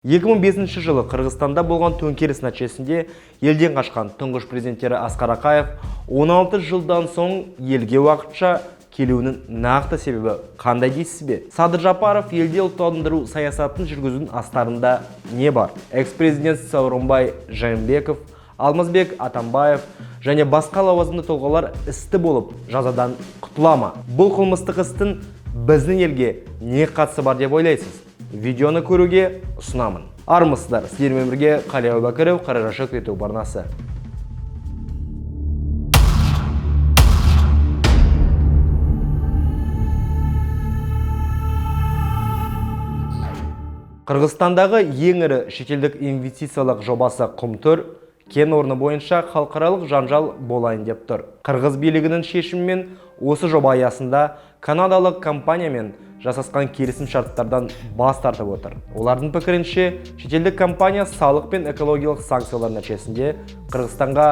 2005 жылы Қырғызстанда болған төңкеріс нәтижесінде елден қашқан тұңғыш президенттері Асқар Ақаев 16 жылдан соң елге уақытша келуінің нақты себебі қандай дейсіз бе? Садыр Жапаров елде ұлттандыру саясатын жүргізудің астарында не бар? Экс-президент Сооронбай Жээнбеков, Алмазбек Атамбаев және басқа лауазымды тұлғалар істі болып жазадан құтыла ма? Бұл қылмыстық істің біздің елге не қатысы бар деп ойлайсыз? Видеоны көруге ұсынамын. Армысыздар, сіздермен бірге Қали Әубәкіров, Қаражашық YouTube арнасы. Қырғызстандағы ең ірі шетелдік инвестициялық жобасы Құмтөр кен орны бойынша халықаралық жанжал болайын деп тұр. Қырғыз билігінің шешімімен осы жоба аясында канадалық компаниямен жасасқан келісім шарттардан бас тартып отыр. Олардың пікірінше, шетелдік компания салық пен экологиялық санкциялар нәтижесінде Қырғызстанға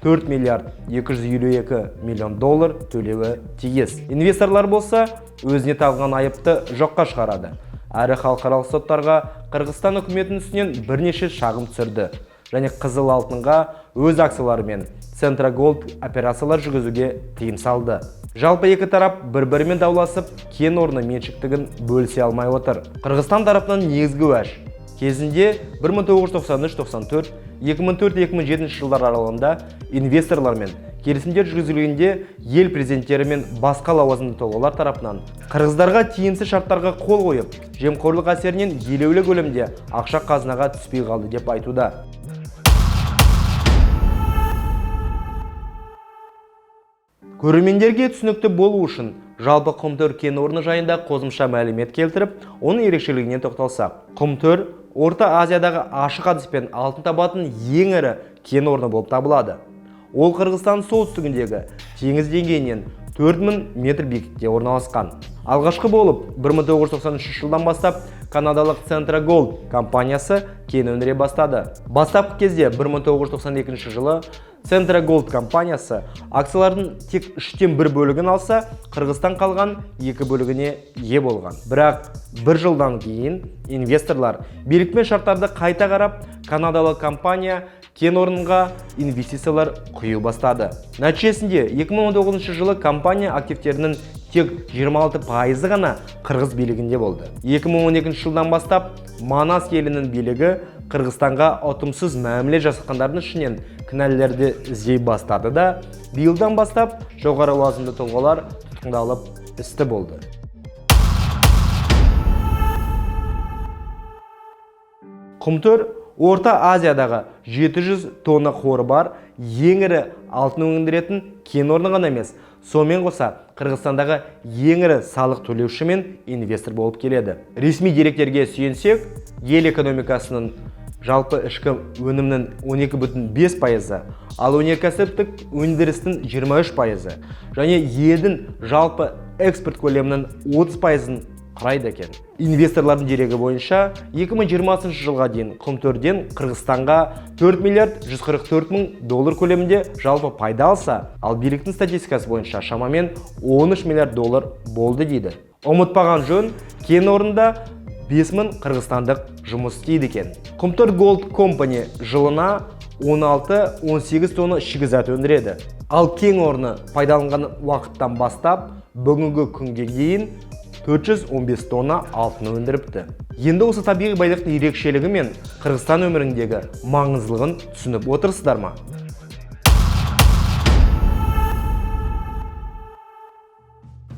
4 миллиард 252 миллион доллар төлеуі тиіс. Инвесторлар болса, өзіне тағылған айыпты жоққа шығарады. Әрі халықаралық соттарға Қырғызстан үкіметінің үстінен бірнеше шағым түсірді және қызыл алтынға өз акцияларымен Центра Голд операциялар жүргізуге тыйым салды. Жалпы екі тарап бір-бірімен дауласып, кен орны меншіктігін бөлісе алмай отыр. Қырғызстан тарапынан негізгі уәж кезінде 1993-94, 2004-2007 жылдар аралығында инвесторлармен келісімдер жүргізілгенде ел президенттері мен басқа лауазымды тұлғалар тарапынан қырғыздарға тиімсіз шарттарға қол қойып, жемқорлық әсерінен елеулі көлемде ақша қазынаға түспей қалды деп айтуда. Көрермендерге түсінікті болу үшін жалпы Құмтөр кен орны жайында қосымша мәлімет келтіріп, оның ерекшелігіне тоқталсақ. Құмтөр Орта Азиядағы ашық әдіспен алтын табатын ең ірі кен орны болып табылады. Ол Қырғызстан солтүстігіндегі теңіз деңгейінен 4000 метр биіктікте орналасқан. Алғашқы болып 1993 жылдан бастап канадалық Центра Голд компаниясы кен өндіре бастады. Бастапқы кезде 1992 жылы Центра Голд компаниясы акциялардың тек 1/3 бөлігін алса, Қырғызстан қалған 2 бөлігіне ие болған. Бірақ бір жылдан кейін инвесторлар билікпен шарттарды қайта қарап, канадалық компания кен орнына инвестициялар құю бастады. Нәтижесінде 2019 жылы компания активтерінің тек 26% ғана қырғыз билігінде болды. 2012 жылдан бастап Манас елінің билігі Қырғызстанға ұтымсыз мәміле жасатқандардың ішінен кінәлілерді іздей бастады да, биылдан бастап жоғары лауазымды тұлғалар тұтқындалып істі болды. Құмтөр Орта Азиядағы 700 тонна қоры бар ең ірі алтын өндіретін кен орны ғана емес, сонымен қоса Қырғызстандағы ең ірі салық төлеуші мен инвестор болып келеді. Ресми деректерге сүйенсек, ел экономикасының жалпы ішкі өнімнің 12,5%, ал өнеркәсіптік өндірістің 23% және елдің жалпы экспорт көлемінің 30%-ын құрайды екен. Инвесторлардың дерегі бойынша 2020 жылға дейін Құмтөрден Қырғызстанға 4 миллиард 144 мың доллар көлемінде жалпы пайда алса, ал биліктің статистикасы бойынша шамамен 13 миллиард доллар болды дейді. Ұмытпаған жөн, кен орнында 5000 қырғызстандық жұмыс істейді екен. Құмтөр Gold Company жылына 16-18 тонна шикізат өндіреді. Ал кен орны пайдаланған уақыттан бастап бүгінгі күнге дейін 415 тонна алтын өндіріпті. Енді осы табиғи байлықтың ерекшелігі мен Қырғызстан өміріндегі маңыздылығын түсініп отырсыздар ма?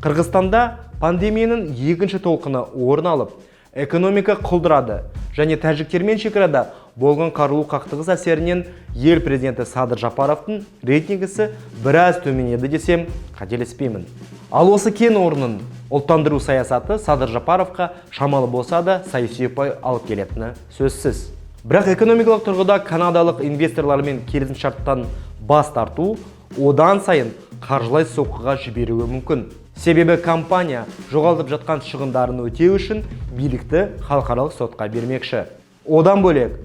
Қырғызстанда пандемияның екінші толқыны орын алып, экономика құлдырады және тәжіктермен шекарада болған қарулы қақтығыс әсерінен ел президенті Садыр Жапаровтың рейтингісі біраз төмендеді десем қателеспеймін. Ал осы кен орнын ұлттандыру саясаты Садыр Жапаровқа шамалы болса да саяси ұпай алып келетіні сөзсіз. Бірақ экономикалық тұрғыда канадалық инвесторлармен келісімшарттан бас тарту одан сайын қаржылай соққыға жіберуі мүмкін. Себебі компания жоғалтып жатқан шығындарын өтеу үшін билікті халықаралық сотқа бермекші. Одан бөлек,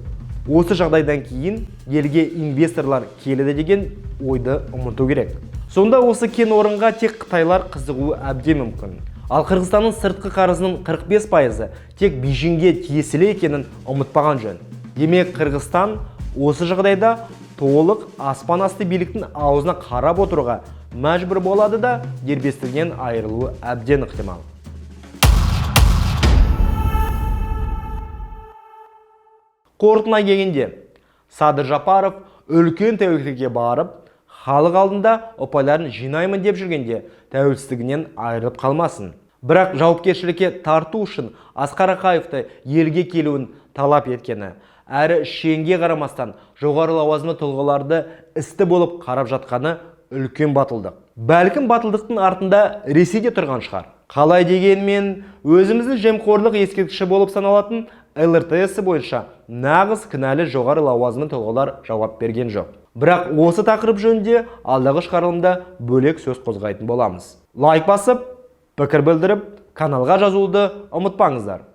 осы жағдайдан кейін елге инвесторлар келеді деген ойды ұмыту керек. Сонда осы кен орынға тек қытайлар қызығуы әбден мүмкін. Ал Қырғызстанның сыртқы қарызының 45%-ы тек Бейжіңге тиесілі екенін ұмытпаған жөн. Демек, Қырғызстан осы жағдайда толық аспан асты биліктің аузына қарап отыруға мәжбүр болады да, дербестігінен айырылуы әбден ықтимал. Қорытындылай келгенде, Садыр Жапаров үлкен тәуекелге барып, халық алдында ұпайларын жинаймын деп жүргенде тәуелсіздігінен айырылып қалмасын. Бірақ жауапкершілікке тарту үшін Асқар Ақаевты елге келуін талап еткені, әрі шенге қарамастан жоғары лауазымды тұлғаларды істі болып қарап жатқаны үлкен батылдық. Бәлкім, батылдықтың артында Ресей де тұрған шығар. Қалай дегенмен, өзіміздің жемқорлық ескерткіші болып саналатын ЛРТ ісі бойынша нағыз кінәлі жоғары лауазымды тұлғалар жауап берген жоқ. Бірақ осы тақырып жөнінде алдағы шығарылымда бөлек сөз қозғайтын боламыз. Лайк басып, пікір білдіріп, каналға жазылуды ұмытпаңыздар.